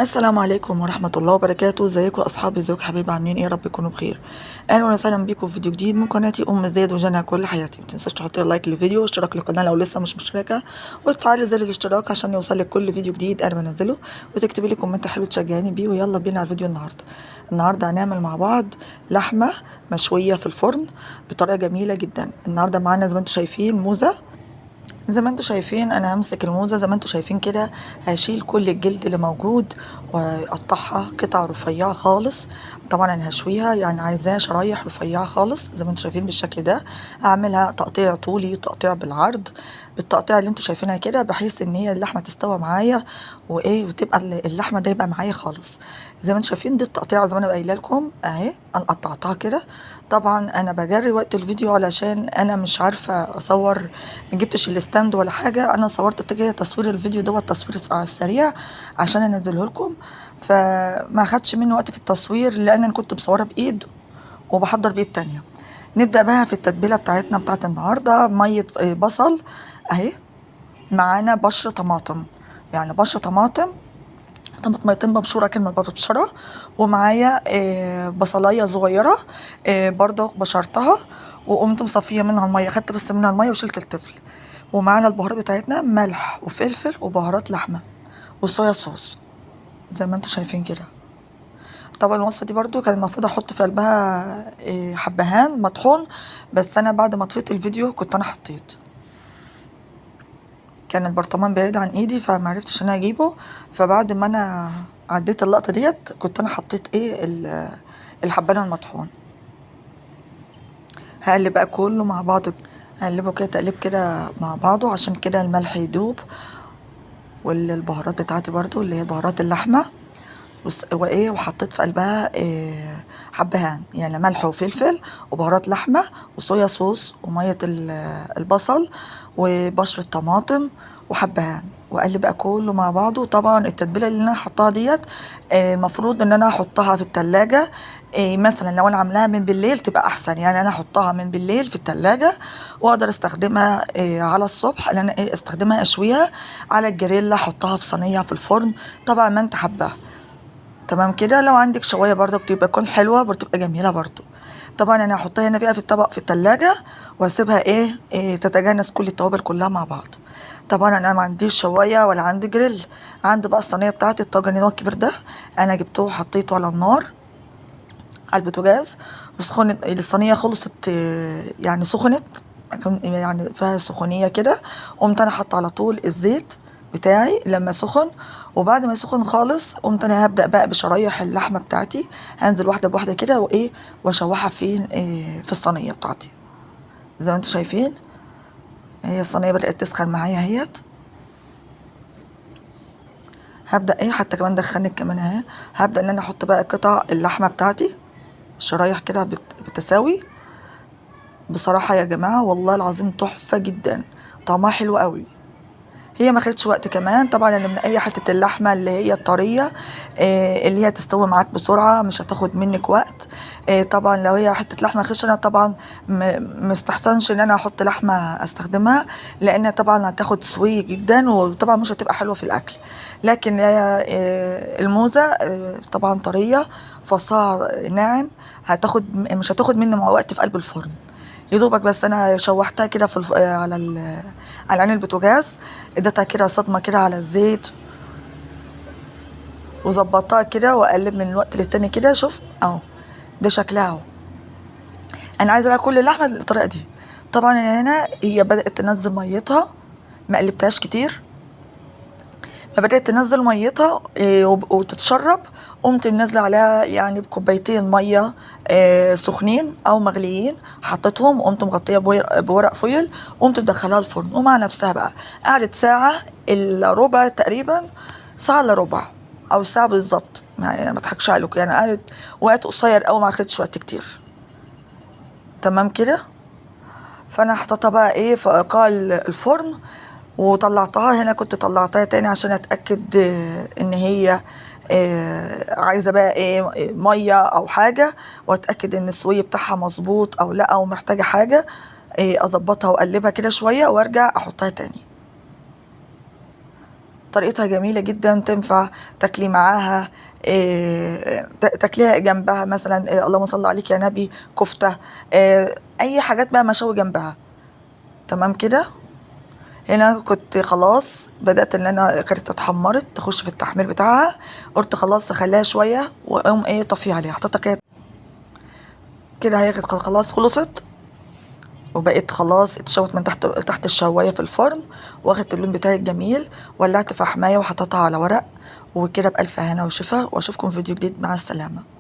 السلام عليكم ورحمة الله وبركاته. ازيكم اصحابي، ازيكم حبايبي، عاملين ايه؟ يا رب تكونوا بخير. اهلا وسهلا بيكم في فيديو جديد من قناتي ام زياد وجنى كل حياتي. ما تنساش تحطي like للفيديو واشتراك للقناة لو لسه مش مشتركة، وتفعلي زر الاشتراك عشان يوصلك كل فيديو جديد انا بنزله، وتكتبي لي comment حلو تشجعيني بيه. ويلا بينا على الفيديو النهارده. النهارده هنعمل مع بعض لحمه مشوية في الفرن بطريقة جميلة جدا. النهارده معانا زي ما انتم شايفين موزة. زي ما انتم شايفين انا همسك الموزه زي ما انتم شايفين كده، هشيل كل الجلد اللي موجود واقطعها قطع رفيعة خالص. طبعا انا هشويها، يعني عايزاها شرايح رفيعة خالص زي ما انتم شايفين بالشكل ده. هعملها تقطيع طولي وتقطيع بالعرض، بالتقطيع اللي انتم شايفينها كده، بحيث ان هي اللحمة تستوى معايا وايه، وتبقى اللحمة دايبه معايا خالص. زي ما انتم شايفين دي التقطيعه زي ما انا قايله لكم اهي، انا قطعتها كده. طبعا انا بجري وقت الفيديو علشان انا مش عارفه اصور، ما جبتش ال stand ولا حاجة. انا صورت كده تصوير الفيديو دوت تصوير على السريع عشان انزله لكم، فما خدش مني وقت في التصوير لان انا كنت مصوره بايد وبحضر بايد تانية. نبدا بقى في التتبيله بتاعتنا بتاعت النهارده. مية بصل اهي، معانا بشر طماطم، يعني بشر طماطم، طماطميتين مبشوره كلمة ببشره، ومعايا بصلايه صغيرة برضه بشرتها وقمت مصفيه منها المية، خدت بس منها المية وشلت الطفل. ومعانا البهارات بتاعتنا، ملح وفلفل وبهارات لحمه وصويا صوص زي ما انتم شايفين كده. طبعا الوصفة دي برضو كان المفروض احط في قلبها حبهان مطحون، بس انا بعد ما طفيت الفيديو كنت انا حطيت، كان البرطمان بعيد عن ايدي فمعرفتش ان انا اجيبه، فبعد ما انا عديت اللقطة ديت كنت انا حطيت ايه الحبانه المطحون. هقلب بقى كله مع بعضه، هقلبه كده تقليب كده مع بعضه عشان كده الملح يدوب، والبهارات بتاعتي برضو اللي هي بهارات اللحمة وايه، وحطيت في قلبها إيه حبهان، يعني ملح وفلفل وبهارات لحمه وصويا صوص ومية البصل وبشره طماطم وحبهان، واقلب بقى كله مع بعضه. طبعا التتبيله اللي انا حطاها ديت المفروض ان انا احطها في التلاجة، مثلا لو انا عاملاها من بالليل تبقى احسن، يعني انا احطها من بالليل في التلاجة واقدر استخدمها على الصبح، لان انا استخدمها اشويها على الجريلا، احطها في صينية في الفرن، طبعا ما انت حباها. تمام كده. لو عندك شوايه برضه بتبقى تكون حلوة، بتبقى جميلة برضه. طبعا انا هحطها هنا بقى في الطبق في التلاجة واسيبها ايه تتجانس كل التوابل كلها مع بعض. طبعا انا ما عنديش شوايه ولا عندي جريل، عندي بقى الصينية بتاعتي الطاجن اللي هو الكبير ده، انا جبته وحطيته على النار على البوتاجاز وسخنت الصينية، خلصت يعني سخنت، يعني فيها سخونيه كده، قمت انا حاطه على طول الزيت بتاعي لما سخن، وبعد ما سخن خالص قمت انا هبدا بقى بشرايح اللحمة بتاعتي، هنزل واحدة بواحدة كده وايه واشوحها فين في الصينية بتاعتي. زي ما انتم شايفين هي الصينية بدات تسخن معايا اهيت. هبدا ايه حتى كمان دخنت كمان اهي. هبدا ان انا احط بقى قطع اللحمة بتاعتي شرايح كده بالتساوي. بصراحة يا جماعة والله العظيم تحفة جدا، طعمها حلو قوي، هي ما خدتش وقت كمان. طبعا انا من اي حتة اللحمة اللي هي الطريه اللي هي تستوي معاك بسرعة، مش هتاخد منك وقت. طبعا لو هي حتة لحمه خشنه طبعا مستحسنش ان انا احط لحمه استخدمها، لان طبعا هتاخد سوي جدا وطبعا مش هتبقى حلوة في الاكل. لكن هي الموزه طبعا طرية فصها ناعم، مش هتاخد مني وقت في قلب الفرن. يا دوبك بس انا شوحتها كده في على عين البوتاجاز، اديتها كده صدمة كده على الزيت وظبطتها كده، واقلب من الوقت للتاني كده. شوف اهو ده شكلها اهو. انا عايزه بقى كل اللحمة بالطريقة دي. طبعا انا هنا هي بدات تنزل ميتها، ما قلبتهاش كتير، ما بدات تنزل ميتها وتتشرب، قمت منزله عليها يعني بكوبايتين مية سخنين او مغليين، حطيتهم وقمت مغطيه بورق فويل، وقمت مدخلاها الفرن ومع نفسها بقى. قعدت ساعة الا ربع تقريبا، ساعة الا ربع او ساعة بالظبط، ما اضحكش عليكم، يعني قعدت وقت قصير قوي، ما خدتش وقت كتير. تمام كده. فانا حطيتها بقى ايه في قاع الفرن وطلعتها. هنا كنت طلعتها تاني عشان اتاكد ان هي عايزه بقى ايه مية او حاجة، واتاكد ان السوي بتاعها مظبوط او لا، او محتاجه حاجة اظبطها واقلبها كده شوية وارجع احطها تاني. طريقتها جميلة جدا، تنفع تاكلي معاها تاكليها جنبها مثلا، اللهم صل عليك يا نبي، كفته، اي حاجات بقى مشاوي جنبها. تمام كده. هنا كنت خلاص بدأت ان انا كانت اتحمرت، تخش في التحمير بتاعها، قلت خلاص اخليها شوية واقوم ايه طفيه عليها، حطيتها كده كده، هي كانت خلاص خلصت وبقيت خلاص اتشوت من تحت الشوايه في الفرن، واخدت اللون بتاعي الجميل. ولعت فحمايه وحطيتها على ورق وكده. بألف هنا وشفا، واشوفكم في فيديو جديد. مع السلامة.